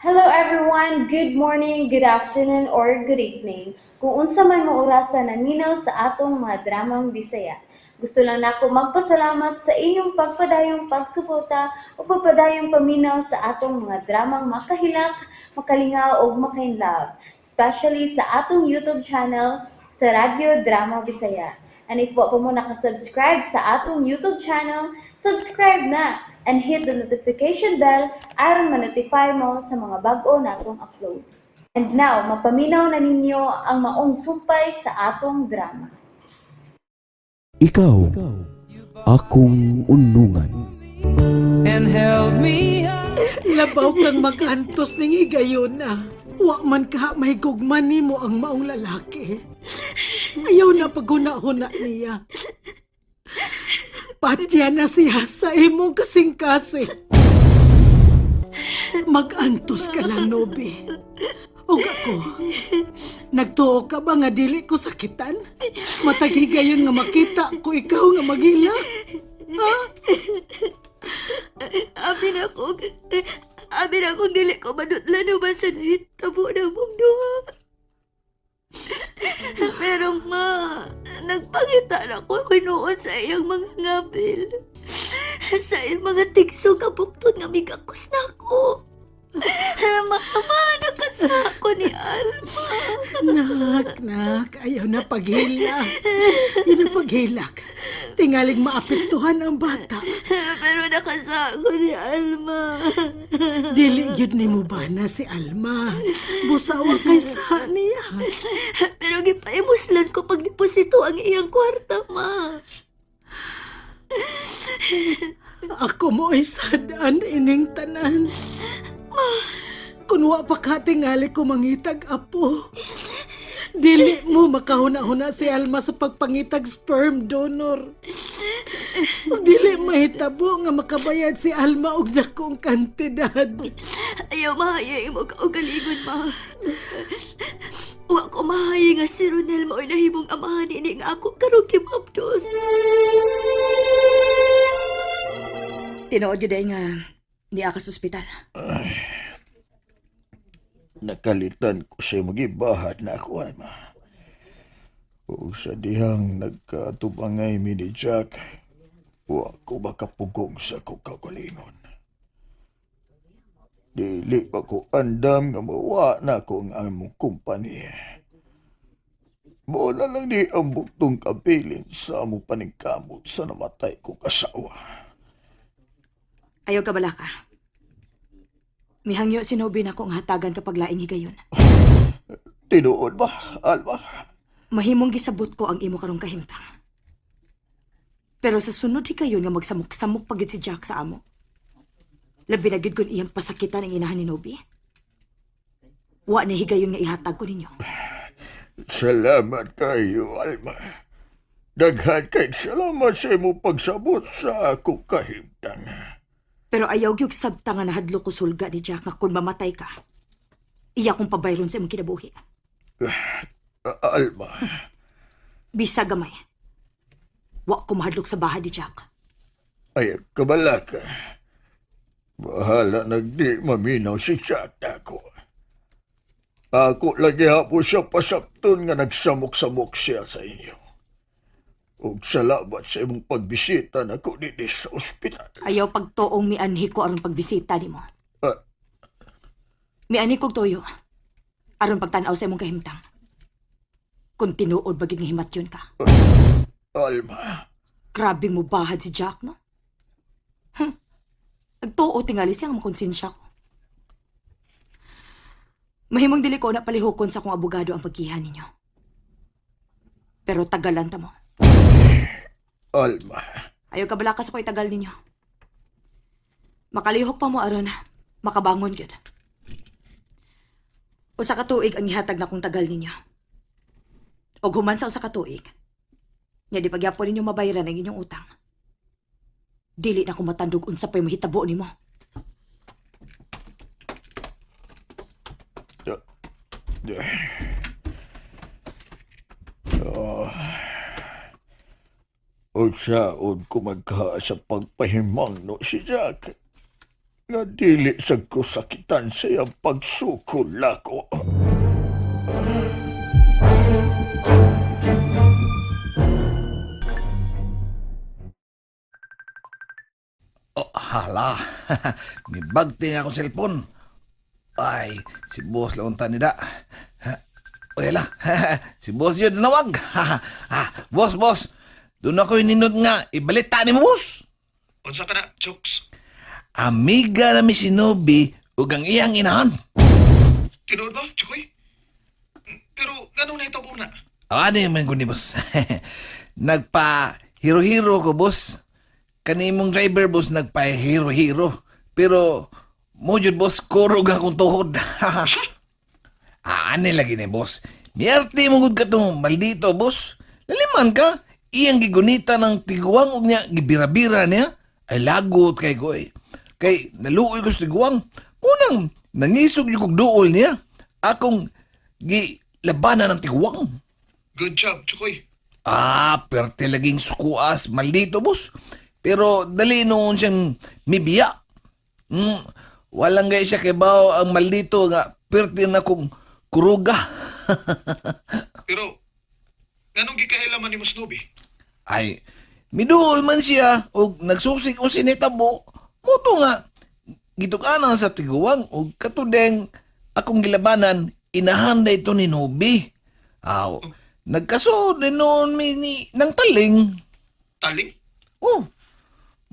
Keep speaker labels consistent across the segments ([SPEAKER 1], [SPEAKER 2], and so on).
[SPEAKER 1] Hello everyone! Good morning, good afternoon, or good evening. Kung unsa man mo orasa naminaw sa atong mga dramang Bisaya. Gusto lang nako magpasalamat sa inyong pagpadayong pagsuporta o pagpadayong paminaw sa atong mga dramang makahilak, makalingaw ug makainlove, especially sa atong YouTube channel sa Radyo Drama Bisaya. And if wa pa mo nakasubscribe sa atong YouTube channel, subscribe na and hit the notification bell aron ma-notify mo sa mga bag-o natong uploads. And now, mapaminaw na ninyo ang maong sumpay sa atong drama.
[SPEAKER 2] Ikaw, akong unungan.
[SPEAKER 3] And held me up.
[SPEAKER 4] Labaw kang mag-antos ning higayon na. Wa man ka mahigugma nimo ang maong lalaki. Ayaw na paghuna-huna niya. Patya na siya sa imong kasing-kasing. Mag-antos ka lang, Nobi. Ug ako, nagtuo ka ba nga dili ko sakitan? Matag higayon nga makita ko ikaw nga maghila. Ha?
[SPEAKER 5] Abi na akong dili ko madutlan uban sa nahitabo na mong duha. Pero ma, nagpangita na ko hinuon sa iyang mga ngabil. Sa iyang mga tigso kabukton nga migakos na ako. Mama, nakasa ko ni Alma.
[SPEAKER 4] Nak, nak, ayaw na paghilak. Ayaw na paghilak. Tingaling maapektuhan ang bata.
[SPEAKER 5] Pero nakasa ko ni Alma.
[SPEAKER 4] Dili gyud nimo ba na si Alma? Busawa kay sa niya.
[SPEAKER 5] Pero gipaimuslan ko pag deposito ang iyang kwarta, ma.
[SPEAKER 4] Ako mo ay sadaan ining tanan. Kun wa pa ka tingali ko mangitag apo. Dili mo makahuna-huna si Alma sa pagpangitag sperm donor. Ug dili mahitabo nga makabayad si Alma og dakong kantidad.
[SPEAKER 5] Ayaw mahaya imo kaugalingon, ma. Wa ko mahaya nga si Ronel mao'y nahimong amahan ini nga ako karong gimabdos.
[SPEAKER 6] Tinuod gyud ay nga niya ka sa ospital.
[SPEAKER 7] Nakalitan ko siya magibahat na ako, Alma. O sa dihang nagkatubangay mi ni Jack, wa ko makapugong sa akong kaugalingon. Dili pa ko andam nga mawa na ko ang among kumpanya. Mo na lang ni ang buktong kabilin sa among paningkamot sa namatay kong asawa.
[SPEAKER 6] Ayaw ka balaka. Mihangyo si Nobi na akong hatagan kapag laing higayon.
[SPEAKER 7] Tinuod ba, Alma?
[SPEAKER 6] Mahimong gisabot ko ang imo karong kahimtang. Pero sa sunod higayon nga magsamok-samok pagid si Jack sa amo. Labi na gyud kun iyang pasakitan ang inahan ni Nobi. Wa na higayon nga ihatag ko ninyo.
[SPEAKER 7] Salamat kayo, Alma. Daghan kay salamat sa imong pagsabot sa akong kahimtang.
[SPEAKER 6] Pero ayaw gyud sabta nga nahadlok ko sulga ni Jack nga kung mamatay ka, iya kong pabayron sa imong kinabuhi.
[SPEAKER 7] Alma,
[SPEAKER 6] Bisa gamay. Wa ko mahadlok sa baha ni Jack.
[SPEAKER 7] Ay kabalaka. Bahala nagdi maminaw si Jack ako. Ako lagi hapo siya pasapton nga nagsamok-samok siya sa inyo. Ug salamat sa imong pagbisita nako dinhi sa ospital.
[SPEAKER 6] Ayaw pagtuong mianhi ko aron pagbisita nimo. Mianhi kog tuyo aron pagtan-aw sa imong kahimtang. Kung tinuod ba gid nga himatyon ka.
[SPEAKER 7] Alma,
[SPEAKER 6] Grabing mubahad si Jack, no? Nagtuo tingali siya ang makonsensya ko. Mahimong dili ko na palihukon sa akong abogado ang paggihan ninyo. Pero tagalan ta mo.
[SPEAKER 7] Alma.
[SPEAKER 6] Ayaw ka balakas ako itagal ninyo. Makalihok pa mo aron, makabangon gyud. Usa ka tuig ang gihatag na kong tagal ninyo. Og human sa usa ka tuig, nya di pagyapon ninyo mabayaran ang inyong utang. Dili na ko matandog unsa pa'y mahitabo nimo.
[SPEAKER 7] Unsaon ko magka sa pagpahimang no si Jack. Nga dili sad ko sakitan sa iyang pagsukol ako.
[SPEAKER 8] Oh, hala. Mibagting akong cellphone. Ay, si boss lang unta nida. Uy, hala. Si boss yun nawag. Ah, boss, boss. Doon ako ninod nga. Ibalita ni mo, boss.
[SPEAKER 9] Unsa ka na, Chokes?
[SPEAKER 8] Amiga na mi si Nobi ug ang iyang inahan.
[SPEAKER 9] Tinuod ba, Chokoy? Pero nganong nahitabo na?
[SPEAKER 8] Ano yung mga ni boss? Nagpa hero-hero ko, boss. Kanimong driver, boss, nagpa hero-hero. Pero, mo jud, boss, kurog akong tuhod. Ah, ani lagi ni boss. Miarte mo gud ka tong maldito, boss. Laliman ka. Iyang gigunita ng tiguang ug niya gibira-bira niya. Ay lagot kay ko eh. Kay naluoy ko sa tiguang. Unang nangisog yung kog duol niya. Akong gilabanan ng tiguang.
[SPEAKER 9] Good job, Chokoy.
[SPEAKER 8] Ah, perte laging sukuas, maldito, boss. Pero dali noon siyang mibiya. Walang gay siya kibaw ang maldito nga perte na kong kuruga.
[SPEAKER 9] Pero nganong gikaila man nimo Snoopy?
[SPEAKER 8] Ay, miduol man siya og nagsusik o sinitabo. Muto nga, gitukanan sa tiguang og katudeng akong gilabanan, inahanda ito ni Nobi. Aw, nagkasuod din noon mi ni, ng taling.
[SPEAKER 9] Taling?
[SPEAKER 8] Oh,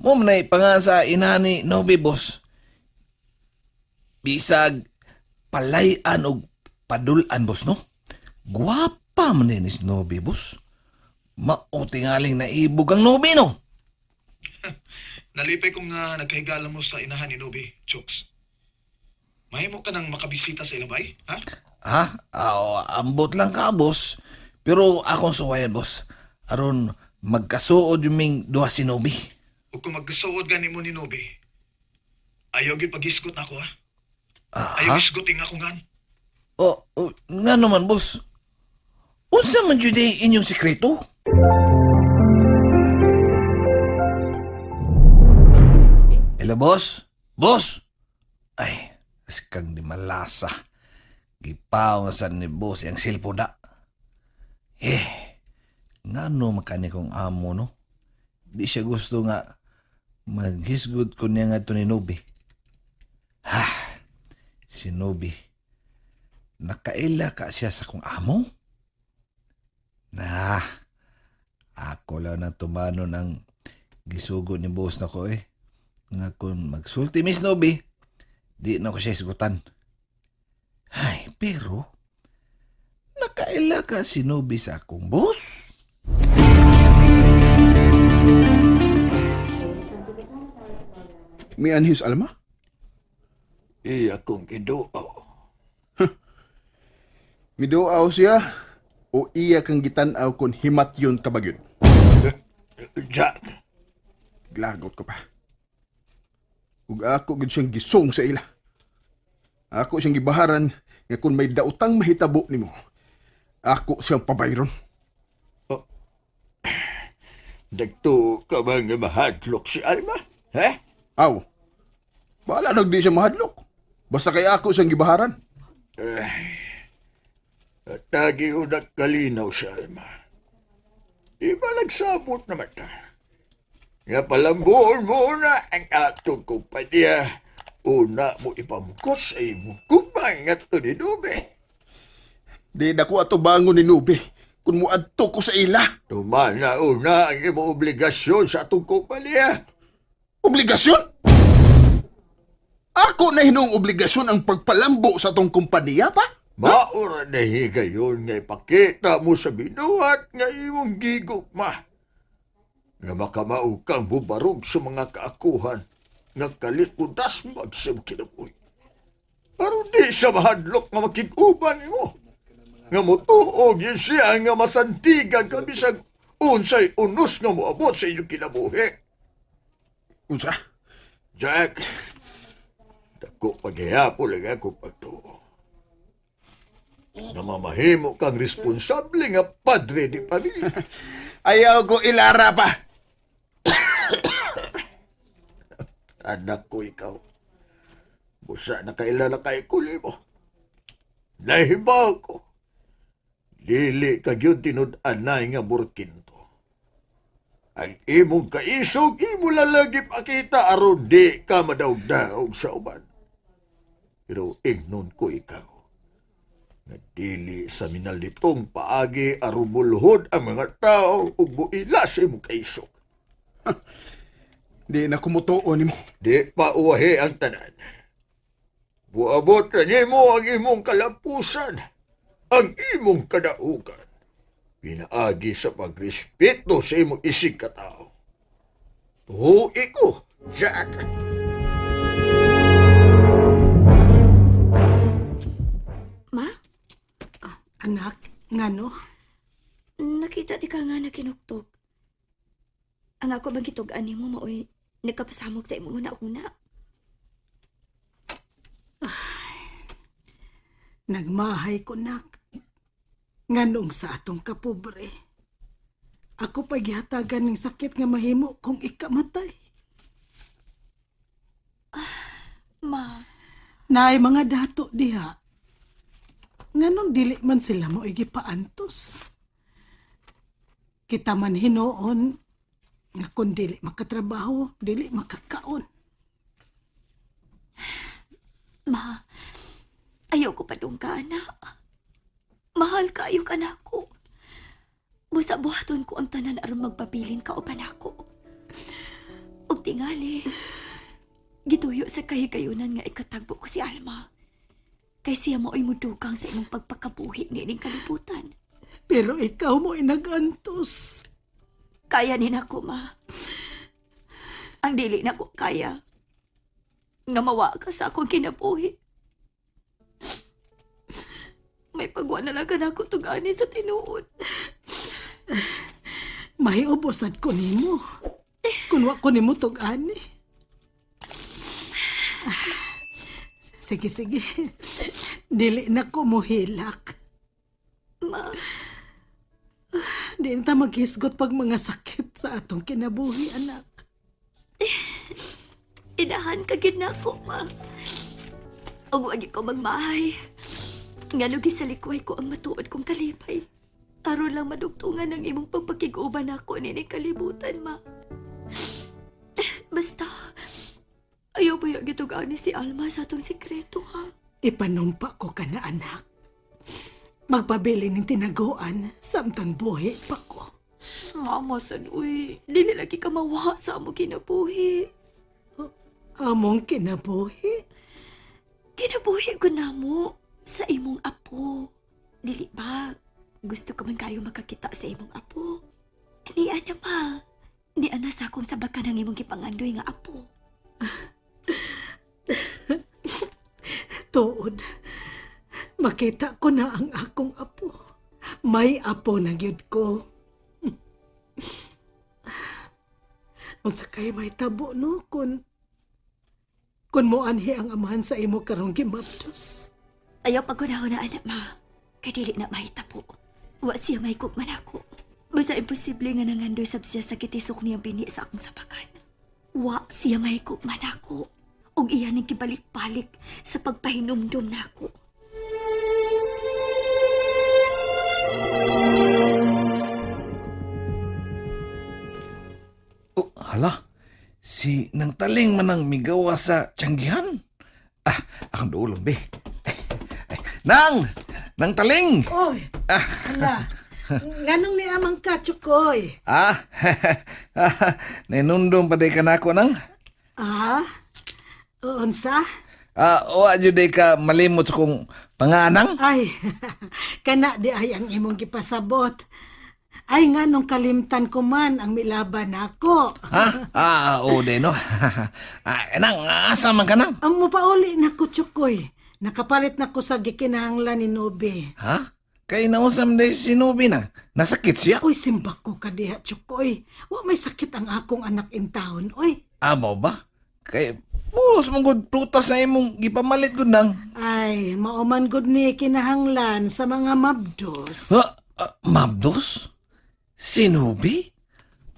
[SPEAKER 8] mo man pa nga sa inahan ni Nobi, boss. Bisag palayan og padulan, boss, no? Gwapa man ni si Nobi, boss. Mao tingaling naibog ang Nobi, no?
[SPEAKER 9] Nalipay kong nga nagkahigala mo sa inahan ni Nobi, Chokes. Mahimo ka nang makabisita sa ilang bay, ha?
[SPEAKER 8] Ha? Aw, ambot lang ka, boss. Pero akong suwayan, boss. Aron magkasuod yung ming duha si Nobi.
[SPEAKER 9] Ug kung magkasuod gani mo ni Nobi, ayaw gyud pagisgot na ako, ha?
[SPEAKER 8] Ah,
[SPEAKER 9] Ayaw
[SPEAKER 8] ha?
[SPEAKER 9] isgutin nga akong ngan.
[SPEAKER 8] Oh, oh, nga naman, boss. Unsa man jud ay inyong sikreto? Hello, boss? Boss? Ay, askang di malasa. Gipaw sa ni boss yung cellphone na. Eh, ngano makani kong amo, no? Di siya gusto nga maghisgot ko niya nga ito ni Nobi. Ha, si Nobi. Nakaila ka siya sa kong amo? Na, ako lang na tumano ng gisugo ni boss na ko eh. Nga kung magsulti Miss Nobi, di na ko siya isgutan. Ay, pero, nakaila ka si Nobi sa akong boss?
[SPEAKER 10] Mianhis Alma?
[SPEAKER 7] Iya kong giduaw.
[SPEAKER 10] Miduaw siya o iya kang gitan-aw kung himatyon ka ba gyud?
[SPEAKER 7] Jack,
[SPEAKER 10] Glagot ko pa. Ug ako gyud siyang gisong sa ila. Ako siyang gibaharan nga kung may daotang mahitabo nimo, ako siyang pabayron.
[SPEAKER 7] Dagto ka ba nga mahadlok si Alma? Ha?
[SPEAKER 10] Aw. Bahala nagdi siya mahadlok. Basta kay ako siyang gibaharan.
[SPEAKER 7] Tagi ko nagkalinaw si Alma. Di ba nagsabot naman ta? Nga palambuon mo na ang atong kumpanya. Una mo ipamukos sa imong kumang nga to ni Nube.
[SPEAKER 10] Di dako ato bangon ni Nube kung muadto ko sa ila.
[SPEAKER 7] Tumana una ang imong obligasyon sa atong kumpanya.
[SPEAKER 10] Obligasyon? Ako na hinong obligasyon ang pagpalambo sa atong kumpanya pa?
[SPEAKER 7] Maura na higayon nga ipakita mo sa binuhat nga imong gigugma. Nga makamao kang bubarog sa mga kaakuhan nga kalikudas mo sa imong kinabuhi. Aron di siya mahadlok nga makig-uban nimo. Nga mutuog yun siya nga masandigan ka bisag unsay unos nga moabot sa inyong kinabuhi.
[SPEAKER 10] Unsa?
[SPEAKER 7] Jack, dako paghihapon lang ako pagtuo. Namamahimo kang responsable nga padre di pamilya.
[SPEAKER 10] Ayaw ko ilara pa.
[SPEAKER 7] Anak ko ikaw. Busa na kaila na kay kuli mo. Nahibaw ko. Dili ka gyud tinud-anay nga burkinto. Ang imong kaisog, imo lalagi pakita aron di ka madaog-daog sa uban. Pero ingnon ko ikaw, nga dili sa minalitong paagi aron mulhod ang mga tao ug buila sa imong kaisog.
[SPEAKER 10] Di na kumutuo nimo.
[SPEAKER 7] Di pa uwahi ang tanan. Buabot na nimo ang imong kalampusan, ang imong kadaugan. Pinaagi sa pagrespeto sa imong isig katao. Tuhi ko, Jack.
[SPEAKER 5] Ma,
[SPEAKER 4] Anak, ngano?
[SPEAKER 5] nakita di ka nga na kinuktok. Ang ako bang gitug-an nimo maoy nagkapasamok sa imong una-una.
[SPEAKER 4] Nagmahay ko, nak. Nganong sa atong kapobre. Ako pa gihatagan ng sakit nga mahimo kung ikamatay.
[SPEAKER 5] Ma,
[SPEAKER 4] Naay mga dato diha. Nganong dili man sila mo igipaantos. Kita man hinuon nga kung dili makatrabaho, dili makakaon.
[SPEAKER 5] ma, ayaw ko pa dong ka, anak. Mahal kayo ka na ako. Busa buhaton ko ang tanan aron magpabilin ka uban ako. Ug tingali, gituyo sa kahigayunan nga ikatagbo ko si Alma. Kay siya mao'y mudugang sa imong pagpakabuhi niining kalibutan.
[SPEAKER 4] Pero ikaw mo inagantos.
[SPEAKER 5] Kaya ni nako, ma. Ang dili na ko kaya. Nga mawa ka sa akong kinabuhi. May pagwa na lang ka na ako tugani sa tinuod.
[SPEAKER 4] Mahiubosan ko nimo. Kun wa ko nimo tug-ani. Ah, sige, sige. Dili na ko mohilak.
[SPEAKER 5] Ma,
[SPEAKER 4] Di na ta maghisgot pag mga sakit sa atong kinabuhi, anak.
[SPEAKER 5] inahan ka gid na ako, ma. Ug wag ko magmahay. Ngano gisalikway ko ang matuod kong kalipay. Aron lang madugtungan ang imong pagpakig-uban ako nining kalibutan, ma. Basta, ayaw ba yung gitugani si Alma sa atong sikreto, ha?
[SPEAKER 4] Ipanumpa ko ka na, anak. Magpabili ng tinaguan samtang buhi pa ko.
[SPEAKER 5] Mama, sad, uy. Dili lagi ka mawa sa among kinabuhi.
[SPEAKER 4] Among kinabuhi.
[SPEAKER 5] Kinabuhi ko na mo sa imong apo. Dili ba? Gusto ko man kayo makakita sa imong apo. Ni ana ma. Ni ana sa akong sabakan ang imong gipangandoy nga apo.
[SPEAKER 4] Tuod, makita ko na ang akong apo. May apo na gyud ko. Unsa kay may tabo no kun moanhi ang amahan sa imo karong gimabdos.
[SPEAKER 5] Ayaw pagkunahon na anak ma. Kay dili na mahitapo. Wa siya may man ako. Basta imposible nga nangandoy sab siya sa kitisok niyang bini sa akong sabakan. Wa siya may man ako. Ug iya ning gibalik-balik sa pagpahinumdum nako.
[SPEAKER 8] Oh, hala. Si nang taling man ang migawa sa tiyanggihan. Ah, akong duolong, be. Ay, nang! Nang taling!
[SPEAKER 4] Oy, ala. Nganong ni amang ka, Chukoy?
[SPEAKER 8] Ah, nainundong pa day ka na ako nang.
[SPEAKER 4] Ah? Unsa?
[SPEAKER 8] Ah, wa jud day ka malimot sa kong panganang.
[SPEAKER 4] Ay, kana di ay ang imong gipasabot. Ay, nganong kalimtan ko man ang milaban ako.
[SPEAKER 8] Ha? Ah, oo day no. Ah, nang, asa man ka nang?
[SPEAKER 4] Ang mupauli na ko, Chukoy. Nakapalit na ko sa gikinahanglan ni Nobe.
[SPEAKER 8] Ha? Kay nausam day si Nubi na. Nasakit siya.
[SPEAKER 4] Uy, simbak ko ka diha, Chukoy. Wa may sakit ang akong anak in town, uy.
[SPEAKER 8] Amo ba? Kay pulos mong good prutas na imong gipamalit gud nang.
[SPEAKER 4] Ay, mauman gud ni kinahanglan sa mga mabdos.
[SPEAKER 8] Ha? Ah, mabdos? Si Nubi?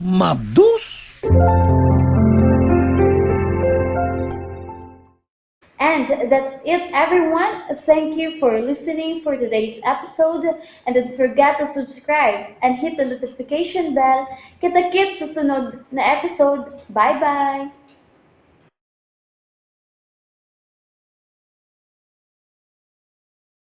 [SPEAKER 8] Mabdos?
[SPEAKER 1] And And that's it, everyone. Thank you for listening for today's episode. And don't forget to subscribe and hit the notification bell. Kita-kits sa sunod na episode. Bye-bye!